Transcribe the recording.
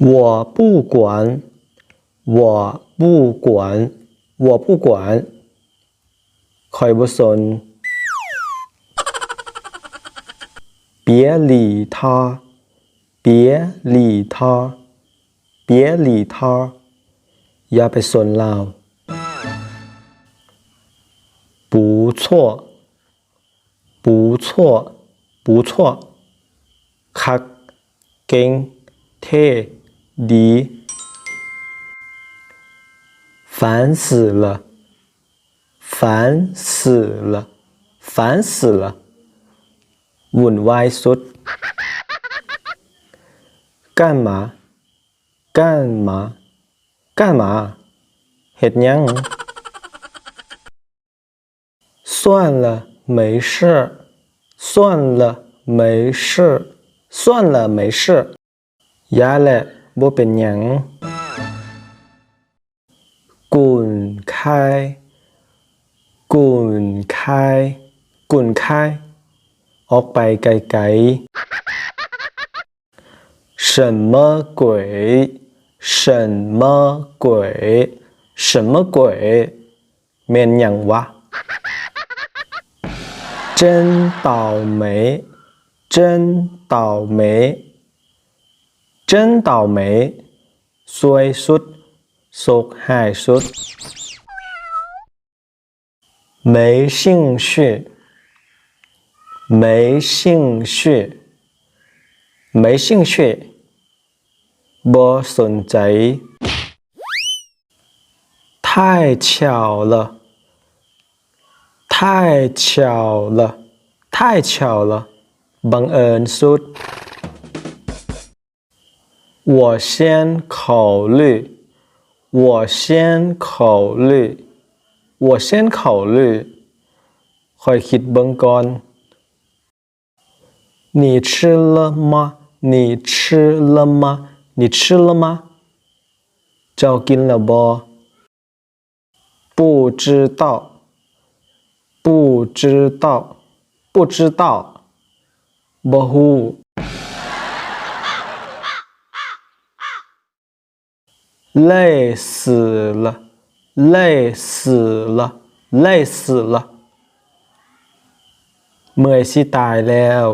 我不管，我不管，我不管。 ຂ້ອຍບໍ່ສົນ. 别理他，别理他，别理他。 ຢ່າໄປສົນລາວ. 不错，不错，不错。 ຄັກ ເກັ່ງ ເທ່ ດີ. 烦死了，烦死了，烦死了。 ວຸ່ນວາຍສຸດ. 干嘛？干嘛？干嘛？ ເຮັດຫຍັງ? 算了，没事。算了，没事。算了，没事。 ຢ່າແຫຼະ ບໍ່ເປັນຫຍັງ. 滚开，滚开，滚开。 ອອກໄປໄກໆ. 什么鬼？什么鬼？什么鬼？ ແມ່ນຫຍັງວະ? 真倒霉，真倒霉，真倒霉。 ຊວຍສຸດ ໂຊກຮ້າຍສຸດ. 没兴趣，没兴趣，没兴趣。 ບໍ່ສົນໃຈ. 太巧了，太巧了，太巧了。 ບັງເອີນສຸດ. 我先考虑，我先考虑，我先考虑。 ຂ້ອຍຄິດເບິ່ງກ່ອນ. 你吃了吗？你吃了吗？你吃了吗？ ເຈົ້າກິນແລ້ວບໍ່? 不知道，不知道，不知道。 ບໍ່ຮູ້. 累死了，累死了，累死了。 ເມື່ອຍຊິຕາຍແລ້ວ.